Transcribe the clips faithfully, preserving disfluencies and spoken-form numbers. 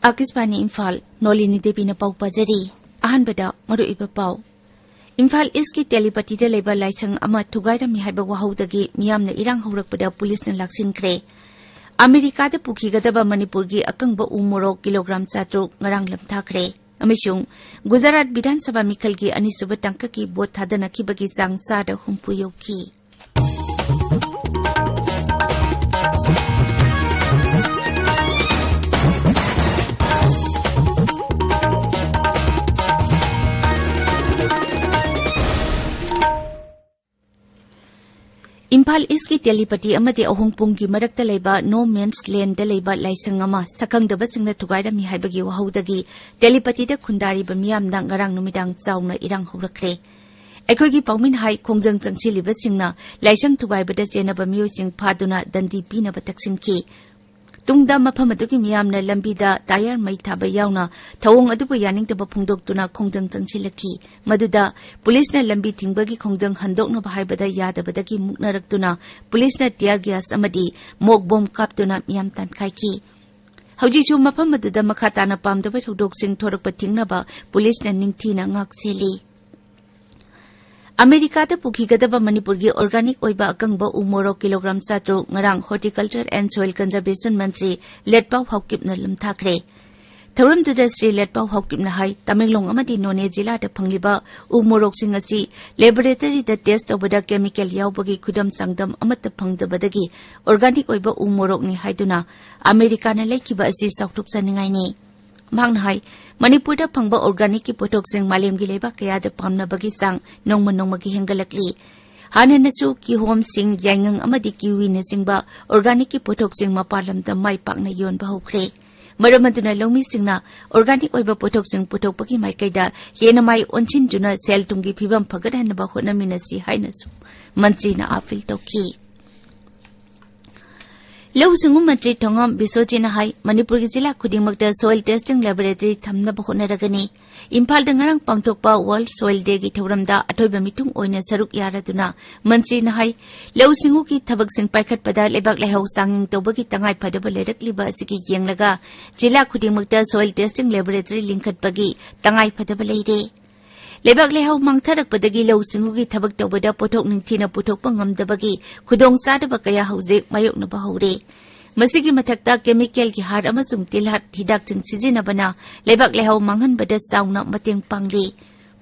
ꯑꯥꯀꯥꯁꯕꯥꯅꯤ ꯏꯝꯐꯥꯜ, ꯅꯣꯂꯤꯅꯤ ꯗꯦꯕꯤꯅ ꯄꯥꯎ ꯄꯥꯖꯔꯤ꯫ ꯑꯍꯥꯟꯕꯗ ꯃꯔꯨꯑꯣꯏꯕ ꯄꯥꯎ꯫ ꯏꯝꯐꯥꯜ ꯏꯁꯀꯤ ꯇꯦꯂꯤꯄꯇꯤꯗ ꯂꯩꯕ ꯂꯥꯏꯁꯪ ꯑꯃ ꯊꯨꯒꯥꯏꯔꯝꯃꯤ ꯍꯥꯏꯕ ꯋꯥꯍꯧꯗꯒꯤ ꯃꯤꯌꯥꯝꯅ ꯏꯔꯥꯡ ꯍꯧꯔꯛꯄꯗ ꯄꯨꯂꯤꯁꯅ ꯂꯥꯛꯁꯤꯟꯈ꯭ꯔꯦ꯫ ꯑꯃꯦꯔꯤꯀꯥꯗ ꯄꯨꯈꯤꯒꯗꯕ ꯃꯅꯤꯄꯨꯔꯒꯤ ꯑꯀꯪꯕ ꯎ ꯃꯣꯔꯣꯛ ꯀꯤꯂꯣꯒ꯭ꯔꯥꯝ ꯆꯥꯇ꯭ꯔꯨꯛ ꯉꯔꯥꯡ ꯂꯝꯊꯥꯈ꯭ꯔꯦ꯫ ꯑꯃꯁꯨꯡ ꯒꯨꯖꯔꯥꯠ ꯕꯤꯙꯥꯟ ꯁꯚꯥ ꯃꯤꯈꯜꯒꯤ ꯑꯅꯤꯁꯨꯕ ꯇꯥꯡꯀꯛꯀꯤ ꯚꯣꯠ ꯊꯥꯗꯅꯈꯤꯕꯒꯤ ꯆꯥꯡ ꯆꯥꯗ ꯍꯨꯝꯐꯨ ꯌꯧꯈꯤ꯫ ꯏꯝꯐꯥꯜ ꯏꯁꯀꯤ ꯇꯦꯂꯤꯄꯇꯤ ꯑꯃꯗꯤ ꯑꯍꯣꯡꯄꯨꯡꯒꯤ ꯃꯔꯛꯇ ꯂꯩꯕ ꯅꯣ ꯃꯦꯟꯁ ꯂꯦꯟꯗ ꯂꯩꯕ ꯂꯥꯏꯁꯪ ꯑꯃ ꯁꯛꯈꯪꯗꯕꯁꯤꯡꯅ ꯊꯨꯒꯥꯏꯔꯝꯃꯤ ꯍꯥꯏꯕꯒꯤ ꯋꯥꯍꯧꯗꯒꯤ ꯇꯦꯂꯤꯄꯇꯤꯗ ꯈꯨꯟꯗꯥꯔꯤꯕ ꯃꯤꯌꯥꯝꯅ ꯉꯔꯥꯡ ꯅꯨꯃꯤꯗꯥꯡ ꯆꯥꯎꯅ ꯏꯔꯥꯡ ꯍꯧꯔꯛꯈ꯭ꯔꯦ꯫ ꯑꯩꯈꯣꯏꯒꯤ ꯄꯥꯎꯃꯤꯅ ꯍꯥꯏ, ꯈꯣꯡꯖꯪ ꯆꯪꯁꯤꯜꯂꯤꯕꯁꯤꯡꯅ ꯂꯥꯏꯁꯪ ꯊꯨꯒꯥꯏꯕꯗ ꯆꯦꯟꯅꯕ ꯃꯤꯑꯣꯏꯁꯤꯡ ꯐꯥꯗꯨꯅ ꯗꯟꯗꯤ ꯄꯤꯅꯕ ꯇꯛꯁꯤꯟꯈꯤ꯫ ꯇꯨꯡꯗ ꯃꯐꯝ ꯑꯗꯨꯒꯤ ꯃꯤꯌꯥꯝꯅ ꯂꯝꯕꯤꯗ ꯇꯥꯌꯔ ꯃꯩ ꯊꯥꯕ ꯌꯥꯎꯅ ꯊꯧꯑꯣꯡ ꯑꯗꯨꯕꯨ ꯌꯥꯅꯤꯡꯗꯕ ꯐꯣꯡꯗꯣꯛꯇꯨꯅ ꯈꯣꯡꯖꯪ ꯆꯪꯁꯤꯜꯂꯛꯈꯤ꯫ ꯃꯗꯨꯗ ꯄꯨꯂꯤꯁꯅ ꯂꯝꯕꯤ ꯊꯤꯡꯕꯒꯤ ꯈꯣꯡꯖꯪ ꯍꯟꯗꯣꯛꯅꯕ ꯍꯥꯏꯕꯗ ꯌꯥꯗꯕꯗꯒꯤ ꯃꯨꯛꯅꯔꯛꯇꯨꯅ ꯄꯨꯂꯤꯁꯅ ꯇꯤꯌꯔ ꯒ꯭ꯌꯥꯁ ꯑꯃꯗꯤ ꯃꯣꯛ ꯕꯣꯝ ꯀꯥꯞꯇꯨꯅ ꯃꯤꯌꯥꯝ ꯇꯥꯟꯈꯥꯏꯈꯤ꯫ ꯍꯧꯖꯤꯛꯁꯨ ꯃꯐꯝ ꯑꯗꯨꯗ ꯃꯈꯥ ꯇꯥꯅ ꯄꯥꯝꯗꯕ ꯊꯧꯗꯣꯛꯁꯤꯡ ꯊꯣꯔꯛꯄ ꯊꯤꯡꯅꯕ ꯄꯨꯂꯤꯁꯅ ꯅꯤꯡꯊꯤꯅ ꯉꯥꯛ ꯁꯦꯜꯂꯤ꯫ ꯑꯃꯦꯔꯤꯀꯥꯗ ꯄꯨꯈꯤꯒꯗꯕ ꯃꯅꯤꯄꯨꯔꯒꯤ ꯑꯣꯔꯒꯥꯅꯤꯛ ꯑꯣꯏꯕ ꯑꯀꯪꯕ ꯎ ꯃꯣꯔꯣꯛ ꯀꯤꯂꯣꯒ꯭ꯔꯥꯝ ꯆꯥꯇ꯭ꯔꯨꯛ ꯉꯔꯥꯡ Horticulture and Soil Conservation ꯃꯟꯇ꯭ꯔꯤ ꯂꯦꯠꯄꯥꯎ ꯍꯥꯎꯀꯤꯞꯅ ꯂꯨꯝꯊꯥꯈ꯭ꯔꯦ꯫ ꯊꯧꯔꯝꯗꯨꯗ ꯁ꯭ꯔꯤ ꯂꯦꯠꯄꯥꯎ ꯍꯥꯎꯀꯤꯞꯅ ꯍꯥꯏ, ꯇꯃꯦꯡꯂꯣꯡ ꯑꯃꯗꯤ ꯅꯣꯅꯦ ꯖꯤꯂꯥꯗ ꯐꯪꯂꯤꯕ ꯎ ꯃꯣꯔꯣꯛꯁꯤꯡ ꯑꯁꯤ ꯂꯦꯕꯣꯔꯦꯇꯔꯤꯗ ꯇꯦꯁ ꯇꯧꯕꯗ ꯀꯦꯃꯤꯀꯦꯜ ꯌꯥꯎꯕꯒꯤ ꯈꯨꯗꯝ ꯆꯥꯡꯗꯝ ꯑꯃꯠꯇ ꯐꯪꯗꯕꯗꯒꯤ ꯑꯣꯔꯒꯥꯅꯤꯛ ꯑꯣꯏꯕ ꯎ ꯃꯣꯔꯣꯛꯅꯤ ꯍꯥꯏꯗꯨꯅ ꯑꯃꯦꯔꯤꯀꯥꯅ ꯂꯩꯈꯤꯕ ꯑꯁꯤ ꯆꯥꯎꯊꯣꯛꯆꯅꯤꯡꯉꯥꯏꯅꯤ꯫ ꯃꯍꯥꯛꯅ ꯍꯥꯏ, ꯃꯅꯤꯄꯨꯔꯗ ꯐꯪꯕ ꯑꯣꯔꯒꯥꯅꯤꯛꯀꯤ ꯄꯣꯠꯊꯣꯛꯁꯤꯡ ꯃꯥꯂꯦꯝꯒꯤ ꯂꯩꯕꯥꯛ ꯀꯌꯥꯗ ꯄꯥꯝꯅꯕꯒꯤ ꯆꯥꯡ ꯅꯣꯡꯃ ꯅꯣꯡꯃꯒꯤ ꯍꯦꯟꯒꯠꯂꯛꯂꯤ꯫ ꯍꯥꯟꯅꯅꯁꯨ ꯀꯤꯍꯣꯝꯁꯤꯡ, ꯌꯥꯏꯉꯪ ꯑꯃꯗꯤ ꯀꯤꯋꯤꯅꯆꯤꯡꯕ ꯑꯣꯔꯒꯥꯅꯤꯛꯀꯤ ꯄꯣꯠꯊꯣꯛꯁꯤꯡ ꯃꯄꯥꯟ ꯂꯝꯗ ꯃꯥꯏ ꯄꯥꯛꯅ ꯌꯣꯟꯕ ꯍꯧꯈ꯭ꯔꯦ꯫ ꯃꯔꯝ ꯑꯗꯨꯅ ꯂꯧꯃꯤꯁꯤꯡꯅ ꯑꯣꯔꯒꯥꯅꯤꯛ ꯑꯣꯏꯕ ꯄꯣꯠꯊꯣꯛꯁꯤꯡ ꯄꯨꯊꯣꯛꯄꯒꯤ ꯃꯥꯏꯀꯩꯗ ꯍꯦꯟꯅ ꯃꯥꯏ ꯑꯣꯟꯁꯤꯟꯗꯨꯅ ꯁꯦꯜ ꯊꯨꯝꯒꯤ ꯐꯤꯕꯝ ꯐꯒꯠꯍꯟꯅꯕ ꯍꯣꯠꯅꯃꯤꯟꯅꯁꯤ ꯍꯥꯏꯅꯁꯨ ꯃꯟꯇ꯭ꯔꯤꯅ ꯑꯥꯄꯤꯜ ꯇꯧꯈꯤ꯫ ꯂꯧꯎ ꯁꯤꯡꯎ ꯃꯟꯇ꯭ꯔꯤ ꯊꯣꯉꯝ ꯕꯤꯁꯣꯖꯤꯠꯅ ꯍꯥꯏ, ꯃꯅꯤꯄꯨꯔꯒꯤ ꯖꯤꯂꯥ ꯈꯨꯗꯤꯡꯃꯛꯇ soil testing laboratory ꯊꯝꯅꯕ ꯍꯣꯠꯅꯔꯒꯅꯤ꯫ ꯏꯝꯐꯥꯜꯗ ꯉꯔꯥꯡ ꯄꯥꯡꯊꯣꯛꯄ World Soil Dayꯒꯤ ꯊꯧꯔꯝꯗ ꯑꯊꯣꯏꯕ ꯃꯤꯊꯨꯡ ꯑꯣꯏꯅ ꯁꯔꯨꯛ ꯌꯥꯔꯗꯨꯅ ꯃꯟꯇ꯭ꯔꯤꯅ ꯍꯥꯏ, ꯂꯧꯎ ꯁꯤꯡꯎꯒꯤ ꯊꯕꯛꯁꯤꯡ ꯄꯥꯏꯈꯠꯄꯗ ꯂꯩꯕꯥꯛ ꯂꯩꯍꯥꯎ ꯆꯥꯡꯌꯦꯡ ꯇꯧꯕꯒꯤ ꯇꯉꯥꯏ ꯐꯗꯕ ꯂꯩꯔꯛꯂꯤꯕ ꯑꯁꯤꯒꯤ ꯌꯦꯡꯂꯒ ꯖꯤꯂꯥ ꯈꯨꯗꯤꯡꯃꯛꯇ soil testing laboratory ꯂꯤꯡꯈꯠꯄꯒꯤ ꯇꯉꯥꯏ ꯐꯗꯕ ꯂꯩꯔꯦ꯫ ꯂꯩꯕꯥꯛ ꯂꯩꯍꯥꯎ ꯃꯥꯡꯊꯔꯛꯄꯗꯒꯤ ꯂꯧꯎ ꯁꯤꯡꯎꯒꯤ ꯊꯕꯛ ꯇꯧꯕꯗ ꯄꯣꯠꯊꯣꯛ ꯅꯤꯡꯊꯤꯅ ꯄꯨꯊꯣꯛꯄ ꯉꯝꯗꯕꯒꯤ ꯈꯨꯗꯣꯡꯆꯥꯗꯕ ꯀꯌꯥ ꯍꯧꯖꯤꯛ ꯃꯥꯌꯣꯛꯅꯕ ꯍꯧꯔꯦ꯫ ꯃꯁꯤꯒꯤ ꯃꯊꯛꯇ chemicalꯒꯤ ꯍꯥꯔ ꯑꯃꯁꯨꯡ ꯇꯤꯜꯍꯥꯠ ꯍꯤꯗꯥꯛꯁꯤꯡ ꯁꯤꯖꯤꯟꯅꯕꯅ ꯂꯩꯕꯥꯛ ꯂꯩꯍꯥꯎ ꯃꯥꯡꯍꯟꯕꯗ ꯆꯥꯎꯅ ꯃꯇꯦꯡ ꯄꯥꯡꯂꯤ꯫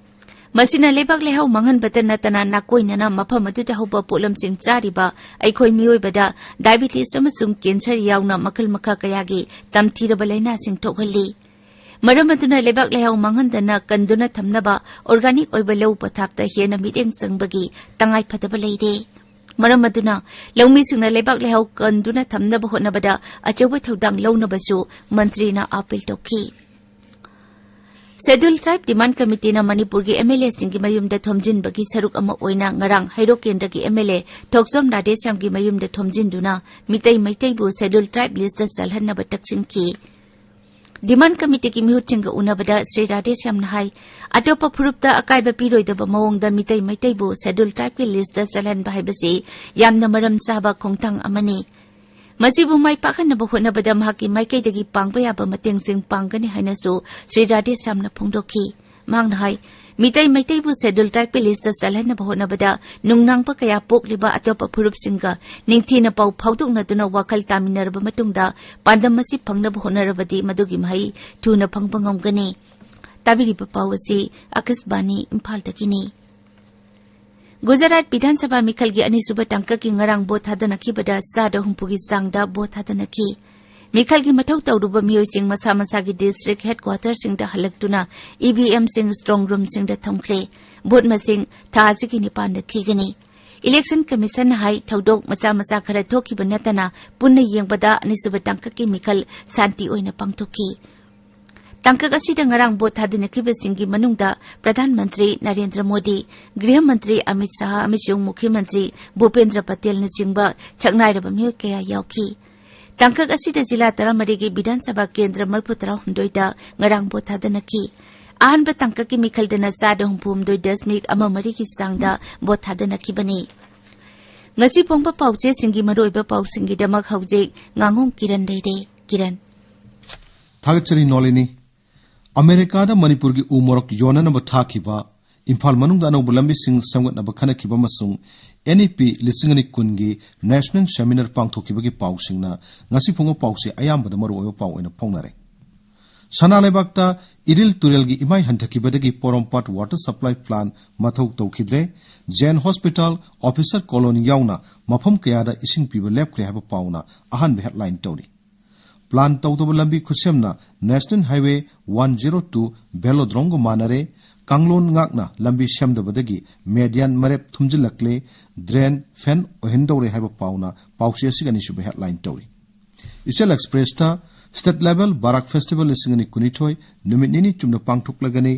ꯃꯁꯤꯅ ꯂꯩꯕꯥꯛ ꯂꯩꯍꯥꯎ ꯃꯥꯡꯍꯟꯕꯇ ꯅꯠꯇꯅ ꯅꯥꯀꯣꯏꯅꯅ ꯃꯐꯝ ꯑꯗꯨꯗ ꯍꯧꯕ ꯄꯣꯠꯂꯝꯁꯤꯡ ꯆꯥꯔꯤꯕ ꯑꯩꯈꯣꯏ ꯃꯤꯑꯣꯏꯕꯗ diabetes ꯑꯃꯁꯨꯡ cancer ꯌꯥꯎꯅ ꯃꯈꯜ ꯃꯈꯥ ꯀꯌꯥꯒꯤ ꯇꯝꯊꯤꯔꯕ ꯂꯥꯏꯅꯥꯁꯤꯡ ꯊꯣꯛꯍꯜꯂꯤ꯫ ꯃꯔꯝ ꯑꯗꯨꯅ ꯂꯩꯕꯥꯛ ꯂꯩꯍꯥꯎ ꯃꯥꯡꯍꯟꯗꯅ ꯀꯟꯗꯨꯅ ꯊꯝꯅꯕ organic ꯑꯣꯏꯕ ꯂꯧ ꯄꯊꯥꯞꯇ ꯍꯦꯟꯅ ꯃꯤꯠꯌꯦꯡ ꯆꯪꯕꯒꯤ ꯇꯉꯥꯏ ꯐꯗꯕ ꯂꯩꯔꯦ꯫ ꯃꯔꯝ ꯑꯗꯨꯅ ꯂꯧꯃꯤꯁꯤꯡꯅ ꯂꯩꯕꯥꯛ ꯂꯩꯍꯥꯎ ꯀꯟꯗꯨꯅ ꯊꯝꯅꯕ ꯍꯣꯠꯅꯕꯗ ꯑꯆꯧꯕ ꯊꯧꯗꯥꯡ ꯂꯧꯅꯕꯁꯨ ꯃꯟꯇ꯭ꯔꯤꯅ appeal ꯇꯧꯈꯤ꯫ Scheduled Tribe Demand Committeeꯅ ꯃꯅꯤꯄꯨꯔꯒꯤ MLAꯁꯤꯡꯒꯤ ꯃꯌꯨꯝꯗ ꯊꯣꯝꯖꯤꯟꯕꯒꯤ ꯁꯔꯨꯛ ꯑꯃ ꯑꯣꯏꯅ ꯉꯔꯥꯡ ꯍꯩꯔꯣꯛ ꯀꯦꯟꯗ꯭ꯔꯒꯤ MLA ꯊꯣꯛꯆꯣꯝ ꯔꯥꯙꯦꯁ꯭ꯌꯥꯝꯒꯤ ꯃꯌꯨꯝꯗ ꯊꯣꯝꯖꯤꯟꯗꯨꯅ Meitei ꯃꯩꯇꯩꯕꯨ Scheduled Tribe listꯇ ꯆꯜꯍꯟꯅꯕ ꯇꯛꯁꯤꯟꯈꯤ꯫ Demand Committeeꯒꯤ ꯃꯤꯍꯨꯠꯁꯤꯡꯒ ꯎꯅꯕꯗ Shri ꯔꯥꯙꯦꯁ꯭ꯌꯥꯝꯅ ꯍꯥꯏ, ꯑꯇꯣꯞꯄ ꯐꯨꯔꯨꯞꯇ ꯑꯀꯥꯏꯕ ꯄꯤꯔꯣꯏꯗꯕ ꯃꯑꯣꯡꯗ ꯃꯤꯇꯩ ꯃꯩꯇꯩꯕꯨ Scheduled Tribeꯀꯤ listꯇ ꯆꯜꯍꯟꯕ ꯍꯥꯏꯕꯁꯤ ꯌꯥꯝꯅ ꯃꯔꯝ ꯆꯥꯕ ꯈꯣꯡꯊꯥꯡ ꯑꯃꯅꯤ꯫ ꯃꯁꯤꯕꯨ ꯃꯥꯏ ꯄꯥꯛꯍꯟꯅꯕ ꯍꯣꯠꯅꯕꯗ ꯃꯍꯥꯛꯀꯤ ꯃꯥꯏꯀꯩꯗꯒꯤ ꯄꯥꯡꯕ ꯌꯥꯕ ꯃꯇꯦꯡꯁꯤꯡ ꯄꯥꯡꯒꯅꯤ ꯍꯥꯏꯅꯁꯨ ꯁ꯭ꯔꯤ ꯔꯥꯙꯦꯁ꯭ꯌꯥꯝꯅ ꯐꯣꯡꯗꯣꯛꯈꯤ꯫ ꯃꯍꯥꯛꯅ ꯍꯥꯏ, ꯃꯤꯇꯩ ꯃꯩꯇꯩꯕꯨ Scheduled Tribeꯀꯤ listꯇ ꯆꯜꯍꯟꯅꯕ ꯍꯣꯠꯅꯕꯗ ꯅꯨꯡꯅꯥꯡꯕ ꯀꯌꯥ ꯄꯣꯛꯂꯤꯕ ꯑꯇꯣꯞꯄ ꯐꯨꯔꯨꯞꯁꯤꯡꯒ ꯅꯤꯡꯊꯤꯅ ꯄꯥꯎ ꯐꯥꯎꯗꯣꯛꯅꯗꯨꯅ ꯋꯥꯈꯜ ꯇꯥꯃꯤꯟꯅꯔꯕ ꯃꯇꯨꯡꯗ ꯄꯥꯟꯗꯝ ꯑꯁꯤ ꯐꯪꯅꯕ ꯍꯣꯠꯅꯔꯕꯗꯤ ꯃꯗꯨꯒꯤ ꯃꯍꯩ ꯊꯨꯅ ꯐꯪꯕ ꯉꯝꯒꯅꯤ꯫ ꯇꯥꯕꯤꯔꯤꯕ ꯄꯥꯎ ꯑꯁꯤ ꯑꯀꯥꯁꯕꯥꯅꯤ ꯏꯝꯐꯥꯜꯗꯒꯤꯅꯤ꯫ ꯒꯨꯖꯔꯥꯠ ꯕꯤꯙꯥꯟ ꯁꯚꯥ ꯃꯤꯈꯜꯒꯤ ꯑꯅꯤꯁꯨꯕ ꯇꯥꯡꯀꯛꯀꯤ ꯉꯔꯥꯡ ꯚꯣꯠ ꯊꯥꯗꯅꯈꯤꯕꯗ ꯆꯥꯗ ꯍꯨꯝꯐꯨꯒꯤ ꯆꯥꯡꯗ ꯚꯣꯠ ꯊꯥꯗꯅꯈꯤ꯫ ꯃꯤꯈꯜꯒꯤ ꯃꯊꯧ ꯇꯧꯔꯨꯕ ꯃꯤꯑꯣꯏꯁꯤꯡ ꯃꯁꯥ ꯃꯁꯥꯒꯤ district headquarterꯁꯤꯡꯗ ꯍꯜꯂꯛꯇꯨꯅ EVMꯁꯤꯡ strong roomꯁꯤꯡꯗ ꯊꯝꯈ꯭ꯔꯦ꯫ ꯚꯣꯠ ꯃꯁꯤꯡ ꯊꯥ ꯑꯁꯤꯒꯤ ꯅꯤꯄꯥꯟꯗ ꯊꯤꯒꯅꯤ꯫ Election Commissionꯅ ꯍꯥꯏ, ꯊꯧꯗꯣꯛ ꯃꯆꯥ ꯃꯆꯥ ꯈꯔ ꯊꯣꯛꯈꯤꯕ ꯅꯠꯇꯅ ꯄꯨꯟꯅ ꯌꯦꯡꯕꯗ ꯑꯅꯤꯁꯨꯕ ꯇꯥꯡꯀꯛꯀꯤ ꯃꯤꯈꯜ ꯁꯥꯟꯇꯤ ꯑꯣꯏꯅ ꯄꯥꯡꯊꯣꯛꯈꯤ꯫ ꯇꯥꯡꯀꯛ ꯑꯁꯤꯗ ꯉꯔꯥꯡ ꯚꯣꯠ ꯊꯥꯗꯅꯈꯤꯕꯁꯤꯡꯒꯤ ꯃꯅꯨꯡꯗ ꯄ꯭ꯔꯙꯥꯟ ꯃꯟꯇ꯭ꯔꯤ ꯅꯔꯦꯟꯗ꯭ꯔ ꯃꯣꯗꯤ, ꯒ꯭ꯔꯤꯍ ꯃꯟꯇ꯭ꯔꯤ ꯑꯃꯤꯠ ꯁꯥꯍ ꯑꯃꯁꯨꯡ ꯃꯨꯈ꯭ꯌ ꯃꯟꯇ꯭ꯔꯤ ꯚꯨꯄꯦꯟꯗ꯭ꯔ ꯄꯇꯦꯜꯅꯆꯤꯡꯕ ꯁꯛꯅꯥꯏꯔꯕ ꯃꯤꯑꯣꯏ ꯀꯌꯥ ꯌꯥꯎꯈꯤ꯫ ꯇꯥꯡꯀꯛ ꯑꯁꯤꯗ ꯖꯤꯂꯥ ꯇꯔꯥꯃꯔꯤꯒꯤ ꯕꯤꯙꯥꯟ ꯁꯚꯥ ꯀꯦꯟꯗ꯭ꯔ ꯃꯔꯤꯐꯨꯇꯔꯥꯍꯨꯝꯗꯣꯏꯗ ꯉꯔꯥꯡ ꯚꯣꯠ ꯊꯥꯗꯅꯈꯤ꯫ ꯑꯍꯥꯟꯕ ꯇꯥꯡꯀꯛꯀꯤ ꯃꯤꯈꯜꯗꯅ ꯆꯥꯗ ꯍꯨꯝꯐꯨꯍꯨꯝꯗꯣꯏ ꯗꯁꯃꯤꯛ ꯑꯃ ꯃꯔꯤꯒꯤ ꯆꯥꯡꯗ ꯚꯣꯠ ꯊꯥꯗꯅꯈꯤꯕꯅꯤ꯫ ꯉꯁꯤ ꯐꯣꯡꯕ ꯄꯥꯎꯆꯦꯁꯤꯡꯒꯤ ꯃꯔꯨꯑꯣꯏꯕ ꯄꯥꯎꯁꯤꯡꯒꯤꯗꯃꯛ ꯍꯧꯖꯤꯛ ꯉꯥꯉꯣꯝ ꯀꯤꯔꯟ ꯂꯩꯔꯦ꯫ ꯀꯤꯔꯟ꯫ ꯊꯥꯒꯠꯆꯔꯤ ꯅꯣꯂꯤꯅꯤ꯫ ꯑꯃꯦꯔꯤꯀꯥꯗ ꯃꯅꯤꯄꯨꯔꯒꯤ ꯎ ꯃꯣꯔꯣꯛ ꯌꯣꯟꯅꯅꯕ ꯊꯥꯈꯤꯕ, ꯏꯝꯐꯥꯜ ꯃꯅꯨꯡꯗ ꯑꯅꯧꯕ ꯂꯝꯕꯤꯁꯤꯡ ꯁꯦꯝꯒꯠꯅꯕ ꯈꯟꯅꯈꯤꯕ ꯑꯃꯁꯨꯡ NEP ꯂꯤꯁꯤꯡ ꯑꯅꯤ ꯀꯨꯟꯒꯤ National Seminar ꯄꯥꯡꯊꯣꯛꯈꯤꯕꯒꯤ ꯄꯥꯎꯁꯤꯡꯅ ꯉꯁꯤ ꯐꯣꯡꯕ ꯄꯥꯎꯁꯦ ꯑꯌꯥꯝꯕꯗ ꯃꯔꯨꯑꯣꯏꯕ ꯄꯥꯎ ꯑꯣꯏꯅ ꯐꯣꯡꯅꯔꯦ꯫ ꯁꯅꯥ ꯂꯩꯕꯥꯛꯇ ꯏꯔꯤꯜ ꯇꯨꯔꯦꯜꯒꯤ ꯏꯃꯥꯏ ꯍꯟꯊꯈꯤꯕꯗꯒꯤ ꯄꯣꯔꯣꯝꯄꯥꯠ water supply plant ꯃꯊꯧ ꯇꯧꯈꯤꯗ꯭ꯔꯦ꯫ ꯖꯦꯟ ꯍꯣꯁꯄꯤꯇꯥꯜ, ꯑꯣꯐꯤꯁꯔ ꯀꯣꯂꯣꯅꯤ ꯌꯥꯎꯅ ꯃꯐꯝ ꯀꯌꯥꯗ ꯏꯁꯤꯡ ꯄꯤꯕ ꯂꯦꯞꯈ꯭ꯔꯦ ꯍꯥꯏꯕ ꯄꯥꯎꯅ ꯑꯍꯥꯟꯕ headline ꯇꯧꯔꯤ꯫ Plan ꯇꯧꯗꯕ ꯂꯝꯕꯤ ꯈꯨꯠꯁꯦꯝꯅ National Highway one zero two ꯚꯦꯂꯣꯗ꯭ꯔꯣꯝꯒ ꯃꯥꯟꯅꯔꯦ꯫ ꯀꯥꯡꯂꯣꯟ ꯉꯥꯛꯅ ꯂꯝꯕꯤ ꯁꯦꯝꯗꯕꯗꯒꯤ ꯃꯦꯗꯤꯌꯥꯟ ꯃꯔꯦꯞ ꯊꯨꯝꯖꯤꯜꯂꯛꯂꯦ, drain fan ꯑꯣꯏꯍꯟꯗꯧꯔꯦ ꯍꯥꯏꯕ ꯄꯥꯎꯅ ꯄꯥꯎꯆꯦ ꯑꯁꯤꯒꯤ ꯑꯅꯤꯁꯨꯕ headline ꯇꯧꯔꯤ꯫ ꯏꯆꯦꯜ ꯑꯦꯛꯁꯄ꯭ꯔꯦꯁꯇ State Level ꯕꯥꯔꯥꯛ Festival ꯂꯤꯁꯤꯡ ꯑꯅꯤ ꯀꯨꯟꯅꯤꯊꯣꯏ ꯅꯨꯃꯤꯠ ꯅꯤꯅꯤ ꯆꯨꯞꯅ ꯄꯥꯡꯊꯣꯛꯂꯒꯅꯤ꯫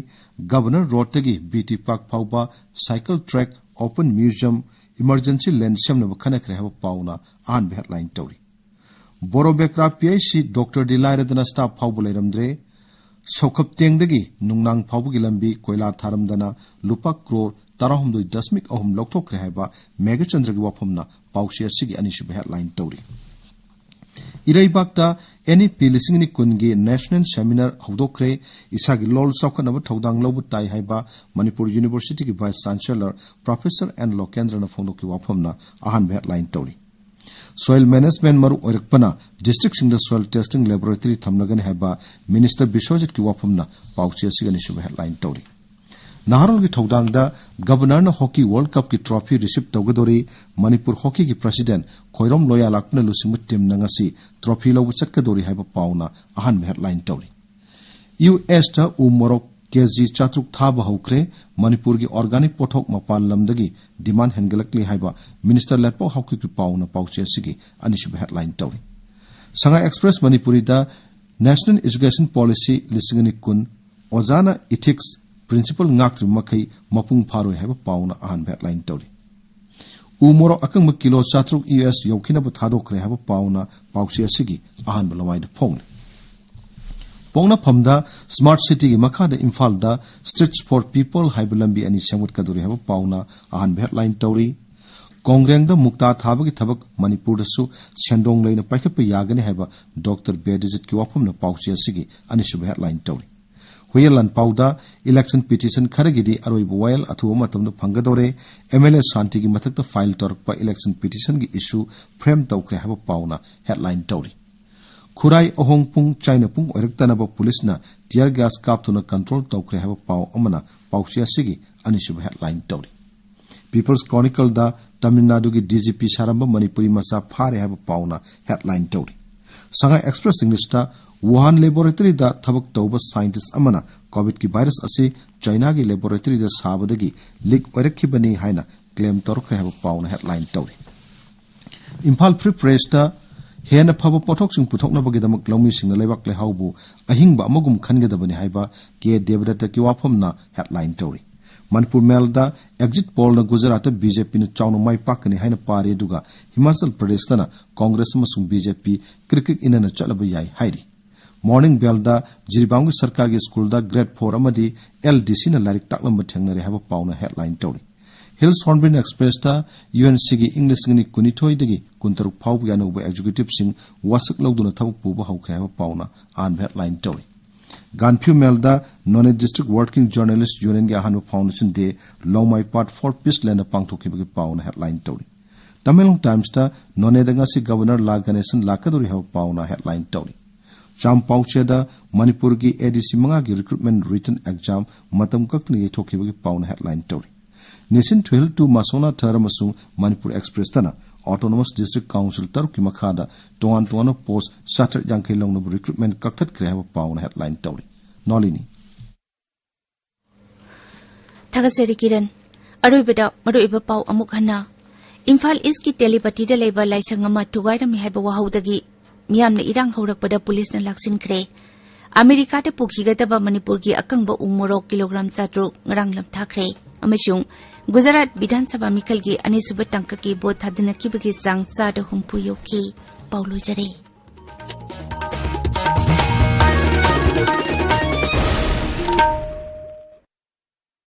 ꯒꯕꯔꯅꯔ ꯔꯣꯗꯇꯒꯤ BT ꯄꯥꯔꯛ ꯐꯥꯎꯕ cycle track, open museum, emergency lane ꯁꯦꯝꯅꯕ ꯈꯟꯅꯈ꯭ꯔꯦ ꯍꯥꯏꯕ ꯄꯥꯎꯅ ꯑꯍꯥꯟꯕ headline ꯇꯧꯔꯤ꯫ ꯕꯣꯔꯣꯕꯦꯀ꯭ꯔꯥ PHC ꯗꯣꯛꯇꯔꯗꯤ ꯂꯥꯏꯔꯗꯅ staff ꯐꯥꯎꯕ ꯂꯩꯔꯝꯗ꯭ꯔꯦ꯫ ꯁꯧꯈꯞꯇꯦꯡꯗꯒꯤ ꯅꯨꯡꯅꯥꯡ ꯐꯥꯎꯕꯒꯤ ꯂꯝꯕꯤ ꯀꯣꯏꯂꯥ ꯊꯥꯔꯝꯗꯅ ꯂꯨꯄꯥ ꯀ꯭ꯔꯣꯔ ꯇꯔꯥꯍꯨꯝꯗꯣꯏ ꯗꯁꯃꯤꯛ ꯑꯍꯨꯝ ꯂꯧꯊꯣꯛꯈ꯭ꯔꯦ ꯍꯥꯏꯕ ꯃꯦꯘꯆꯟꯗ꯭ꯔꯒꯤ ꯋꯥꯐꯝꯅ ꯄꯥꯎꯆꯦ ꯑꯁꯤꯒꯤ ꯑꯅꯤꯁꯨꯕ headline ꯇꯧꯔꯤ꯫ ꯏꯔꯩꯕꯥꯛꯇ NEP ꯂꯤꯁꯤꯡ ꯑꯅꯤ ꯀꯨꯟꯒꯤ National Seminar ꯍꯧꯗꯣꯛꯈ꯭ꯔꯦ꯫ ꯏꯁꯥꯒꯤ ꯂꯣꯜ ꯆꯥꯎꯈꯠꯅꯕ ꯊꯧꯗꯥꯡ ꯂꯧꯕ ꯇꯥꯏ ꯍꯥꯏꯕ Manipur Universityꯒꯤ Vice Chancellor Professor N ꯂꯣꯀꯦꯟꯗ꯭ꯔꯅ ꯐꯣꯡꯗꯣꯛꯈꯤꯕ ꯋꯥꯐꯝꯅ ꯑꯍꯥꯟꯕ headline ꯇꯧꯔꯤ꯫ Soil management ꯃꯔꯨ ꯑꯣꯏꯔꯛꯄꯅ districtꯁꯤꯡꯗ soil testing laboratory ꯊꯝꯂꯒꯅꯤ ꯍꯥꯏꯕ Minister ꯕꯤꯁ꯭ꯋꯖꯤꯠꯀꯤ ꯋꯥꯐꯝꯅ ꯄꯥꯎꯆꯦ ꯑꯁꯤꯒꯤ ꯑꯅꯤꯁꯨꯕ headline ꯇꯧꯔꯤ꯫ ꯅꯍꯥꯔꯣꯜꯒꯤ ꯊꯧꯗꯥꯡꯗ ꯒꯕꯔꯅꯔꯅ Hockey World Cupꯀꯤ trophy receive ꯇꯧꯒꯗꯧꯔꯤ꯫ Manipur ꯍꯣꯀꯤꯒꯤ president Khoirom ꯂꯣꯌꯥ ꯂꯥꯛꯄꯅ ꯂꯨꯆꯤꯡꯕ teamꯅ ꯉꯁꯤ trophy ꯂꯧꯕ ꯆꯠꯀꯗꯧꯔꯤ ꯍꯥꯏꯕ ꯄꯥꯎꯅ ꯑꯍꯥꯟꯕ headline ꯇꯧꯔꯤ꯫ USꯇ ꯎ ꯃꯣꯔꯣꯛ KG ꯆꯥꯇ꯭ꯔꯨꯛ ꯊꯥꯕ ꯍꯧꯈ꯭ꯔꯦ꯫ ꯃꯅꯤꯄꯨꯔꯒꯤ organic ꯄꯣꯠꯊꯣꯛ ꯃꯄꯥꯟ ꯂꯝꯗꯒꯤ demand ꯍꯦꯟꯒꯠꯂꯛꯂꯤ ꯍꯥꯏꯕ Minister ꯂꯦꯠꯄꯥꯎ ꯍꯥꯎꯀꯤꯞꯀꯤ ꯄꯥꯎꯅ ꯄꯥꯎꯆꯦ ꯑꯁꯤꯒꯤ ꯑꯅꯤꯁꯨꯕ headline ꯇꯧꯔꯤ꯫ ꯁꯉꯥꯏ Express ꯃꯅꯤꯄꯨꯔꯤꯗ National Education Policy ꯂꯤꯁꯤꯡ ꯑꯅꯤ ꯀꯨꯟ, ꯑꯣꯖꯥꯅ ethics principle ꯉꯥꯛꯇ꯭ꯔꯤꯕ ꯃꯈꯩ ꯃꯄꯨꯡ ꯐꯥꯔꯣꯏ ꯍꯥꯏꯕ ꯄꯥꯎꯅ ꯑꯍꯥꯟꯕ headline ꯇꯧꯔꯤ꯫ ꯎ ꯃꯣꯔꯣꯛ ꯑꯀꯪꯕ ꯀꯤꯂꯣ ꯆꯥꯇ꯭ꯔꯨꯛ ꯌꯨ ꯑꯦꯁ ꯌꯧꯈꯤꯅꯕ ꯊꯥꯗꯣꯛꯈ꯭ꯔꯦ ꯍꯥꯏꯕ ꯄꯥꯎꯅ ꯄꯥꯎꯆꯦ ꯑꯁꯤꯒꯤ ꯑꯍꯥꯟꯕ ꯂꯋꯥꯏꯗ ꯐꯣꯡꯂꯤ꯫ ꯄꯣꯛꯅꯐꯝꯗ smart cityꯒꯤ ꯃꯈꯥꯗ ꯏꯝꯐꯥꯜꯗ Streets for People ꯍꯥꯏꯕ ꯂꯝꯕꯤ ꯑꯅꯤ ꯁꯦꯝꯒꯠꯀꯗꯧꯔꯤ ꯍꯥꯏꯕ ꯄꯥꯎꯅ ꯑꯍꯥꯟꯕ headline ꯇꯧꯔꯤ꯫ ꯀꯣꯡꯒ꯭ꯔꯦꯡꯗ ꯃꯨꯛꯇꯥ ꯊꯥꯕꯒꯤ ꯊꯕꯛ ꯃꯅꯤꯄꯨꯔꯗꯁꯨ ꯁꯦꯟꯗꯣꯡ ꯂꯩꯅ ꯄꯥꯏꯈꯠꯄ ꯌꯥꯒꯅꯤ ꯍꯥꯏꯕ ꯗꯣꯛꯇꯔ ꯕꯦꯗꯤꯖꯤꯠꯀꯤ ꯋꯥꯐꯝꯅ ꯄꯥꯎꯆꯦ ꯑꯁꯤꯒꯤ ꯑꯅꯤꯁꯨꯕ headline ꯇꯧꯔꯤ꯫ ꯍꯨꯏꯌꯦꯟ ꯂꯥꯟꯄꯥꯎꯗ election petition ꯈꯔꯒꯤꯗꯤ ꯑꯔꯣꯏꯕ ꯋꯥꯌꯦꯜ ꯑꯊꯨꯕ ꯃꯇꯝꯗ ꯐꯪꯒꯗꯧꯔꯦ꯫ MLA ꯁꯥꯟꯇꯤꯒꯤ ꯃꯊꯛꯇ file ꯇꯧꯔꯛꯄ election petitionꯒꯤ issue frame ꯇꯧꯈ꯭ꯔꯦ ꯍꯥꯏꯕ ꯄꯥꯎꯅ headline ꯇꯧꯔꯤ꯫ ꯈꯨꯔꯥꯏ ꯑꯍꯣꯡꯄꯨꯡ ꯆꯥꯏꯅꯄꯨꯡ ꯑꯣꯏꯔꯛꯇꯅꯕ ꯄꯨꯂꯤꯁꯅ tear gas ꯀꯥꯞꯇꯨꯅ control ꯇꯧꯈ꯭ꯔꯦ ꯍꯥꯏꯕ ꯄꯥꯎ ꯑꯃꯅ ꯄꯥꯎꯆꯦ ꯑꯁꯤꯒꯤ ꯑꯅꯤꯁꯨꯕ headline ꯇꯧꯔꯤ꯫ People's Chronicleꯗ ꯇꯥꯃꯤꯜ ꯅꯥꯗꯨꯒꯤ DGP ꯁꯥꯔꯝꯕ ꯃꯅꯤꯄꯨꯔꯤ ꯃꯆꯥ ꯐꯥꯔꯦ ꯍꯥꯏꯕ ꯄꯥꯎꯅ headline ꯇꯧꯔꯤ꯫ Shanghai Express Englishꯇ Wuhan laboratoryꯗ ꯊꯕꯛ ꯇꯧꯕ scientist ꯑꯃꯅ COVIDꯀꯤ virus ꯑꯁꯤ ꯆꯥꯏꯅꯥꯒꯤ laboratoryꯗ ꯁꯥꯕꯗꯒꯤ leak ꯑꯣꯏꯔꯛꯈꯤꯕꯅꯤ ꯍꯥꯏꯅ claim ꯇꯧꯔꯛꯈ꯭ꯔꯦ ꯍꯥꯏꯕ ꯄꯥꯎꯅ headline ꯇꯧꯔꯤ꯫ ꯏꯝꯐꯥꯜ Free Pressꯇ ꯍꯦꯟꯅ ꯐꯕ ꯄꯣꯠꯊꯣꯛꯁꯤꯡ ꯄꯨꯊꯣꯛꯅꯕꯒꯤꯗꯃꯛ ꯂꯧꯃꯤꯁꯤꯡꯅ ꯂꯩꯕꯥꯛ ꯂꯩꯍꯥꯎꯕꯨ ꯑꯍꯤꯡꯕ ꯑꯃꯒꯨꯝ ꯈꯟꯒꯗꯕꯅꯤ ꯍꯥꯏꯕ ꯀꯦ ꯗꯦꯕꯗꯠꯇꯒꯤ ꯋꯥꯐꯝꯅ headline ꯇꯧꯔꯤ꯫ ꯃꯅꯤꯄꯨꯔ Mailꯗ exit pollꯅ ꯒꯨꯖꯔꯥꯠꯇ BJPꯅ ꯆꯥꯎꯅ ꯃꯥꯏ ꯄꯥꯛꯀꯅꯤ ꯍꯥꯏꯅ ꯄꯥꯔꯤ, ꯑꯗꯨꯒ ꯍꯤꯃꯥꯆꯜ ꯄ꯭ꯔꯗꯦꯁꯇꯅ ꯀꯣꯡꯒ꯭ꯔꯦꯁ ꯑꯃꯁꯨꯡ BJP ꯀ꯭ꯔꯤꯛ ꯀ꯭ꯔꯤꯛ ꯏꯟꯅꯅ ꯆꯠꯂꯕ ꯌꯥꯏ ꯍꯥꯏꯔꯤ꯫ Morning Bellꯗ ꯖꯤꯔꯤꯕꯥꯝꯒꯤ ꯁꯔꯀꯥꯔꯒꯤ ꯁ꯭ꯀꯨꯜꯗ grade four ꯑꯃꯗꯤ LDCꯅ ꯂꯥꯏꯔꯤꯛ ꯇꯥꯛꯂꯝꯕ ꯊꯦꯡꯅꯔꯦ ꯍꯥꯏꯕ ꯄꯥꯎꯅ headline ꯇꯧꯔꯤ꯫ Hills Hornbill Expressꯇ UNCꯒꯤ ꯏꯪ ꯂꯤꯁꯤꯡ ꯑꯅꯤ ꯀꯨꯟꯅꯤꯊꯣꯏꯗꯒꯤ ꯀꯨꯟꯇꯔꯨꯛ ꯐꯥꯎꯕꯒꯤ ꯑꯅꯧꯕ executiveꯁꯤꯡ ꯋꯥꯁꯛ ꯂꯧꯗꯨꯅ ꯊꯕꯛ ꯄꯨꯕ ꯍꯧꯈ꯭ꯔꯦ ꯍꯥꯏꯕ ꯄꯥꯎꯅ ꯑꯍꯥꯟꯕ headline ꯇꯧꯔꯤ꯫ ꯒꯥꯟꯐꯤꯌꯨ Mailꯗ Noney District Working Journalist Unionꯒꯤ ꯑꯍꯥꯟꯕ foundation day ꯂꯣꯡꯃꯥꯏ part four Peacelandꯗ ꯄꯥꯡꯊꯣꯛꯈꯤꯕꯒꯤ ꯄꯥꯎꯅ headline ꯇꯧꯔꯤ꯫ Tamenglong Timesꯇ ꯅꯣꯅꯦꯗ ꯉꯁꯤ Governor ꯂꯥ ꯒꯅꯦꯁꯟ ꯂꯥꯛꯀꯗꯧꯔꯤ ꯍꯥꯏꯕ ꯄꯥꯎꯅ headline ꯇꯧꯔꯤ꯫ ꯆꯥꯝ ꯄꯥꯎꯆꯦꯗ ꯃꯅꯤꯄꯨꯔꯒꯤ ADC ꯃꯉꯥꯒꯤ recruitment written exam ꯃꯇꯝ ꯀꯛꯇꯅ ꯌꯩꯊꯣꯛꯈꯤꯕꯒꯤ ꯄꯥꯎꯅ headline ꯇꯧꯔꯤ꯫ Nation Twelve to Masona Thar ꯑꯃꯁꯨꯡ Manipur Expressꯇꯅ Autonomous District Council ꯇꯔꯨꯛꯀꯤ ꯃꯈꯥꯗ ꯇꯣꯉꯥꯟ ꯇꯣꯉꯥꯟꯕ post ꯆꯥꯇ꯭ꯔꯦꯠ ꯌꯥꯡꯈꯩ ꯂꯧꯅꯕ recruitment ꯀꯛꯊꯠꯈ꯭ꯔꯦ ꯍꯥꯏꯕ ꯄꯥꯎꯅ headline ꯇꯧꯔꯤ꯫ ꯅꯣꯂꯤꯅꯤ꯫ ꯊꯥꯒꯠꯆꯔꯤ ꯀꯤꯔꯟ꯫ ꯑꯔꯣꯏꯕꯗ ꯃꯔꯨꯑꯣꯏꯕ ꯄꯥꯎ ꯑꯃꯨꯛ ꯍꯟꯅ꯫ ꯏꯝꯐꯥꯜ ꯏꯁꯀꯤ ꯇꯦꯂꯤꯄꯇꯤꯗ ꯂꯩꯕ ꯂꯥꯏꯁꯪ ꯑꯃ ꯊꯨꯒꯥꯏꯔꯝꯃꯤ ꯍꯥꯏꯕ ꯋꯥꯍꯧꯗꯒꯤ ꯃꯤꯌꯥꯝꯅ ꯏꯔꯥꯡ ꯍꯧꯔꯛꯄꯗ ꯄꯨꯂꯤꯁꯅ ꯂꯥꯛꯁꯤꯟꯈ꯭ꯔꯦ꯫ ꯑꯃꯦꯔꯤꯀꯥꯗ ꯄꯨꯈꯤꯒꯗꯕ ꯃꯅꯤꯄꯨꯔꯒꯤ ꯑꯀꯪꯕ ꯎ ꯃꯣꯔꯣꯛ ꯀꯤꯂꯣꯒ꯭ꯔꯥꯝ ꯆꯥꯇ꯭ꯔꯨꯛ ꯉꯔꯥꯡ ꯂꯝꯊꯥꯈ꯭ꯔꯦ꯫ ꯑꯃꯁꯨꯡ ꯒꯨꯖꯔꯥꯠ ꯕꯤꯙꯥꯟ ꯁꯚꯥ ꯃꯤꯈꯜꯒꯤ ꯑꯅꯤꯁꯨꯕ ꯇꯥꯡꯀꯛꯀꯤ ꯚꯣꯠ ꯊꯥꯗꯅꯈꯤꯕꯒꯤ ꯆꯥꯡ ꯆꯥꯗ ꯍꯨꯝꯐꯨ ꯌꯧꯈꯤ꯫ ꯄꯥꯎ ꯂꯣꯏꯖꯔꯦ꯫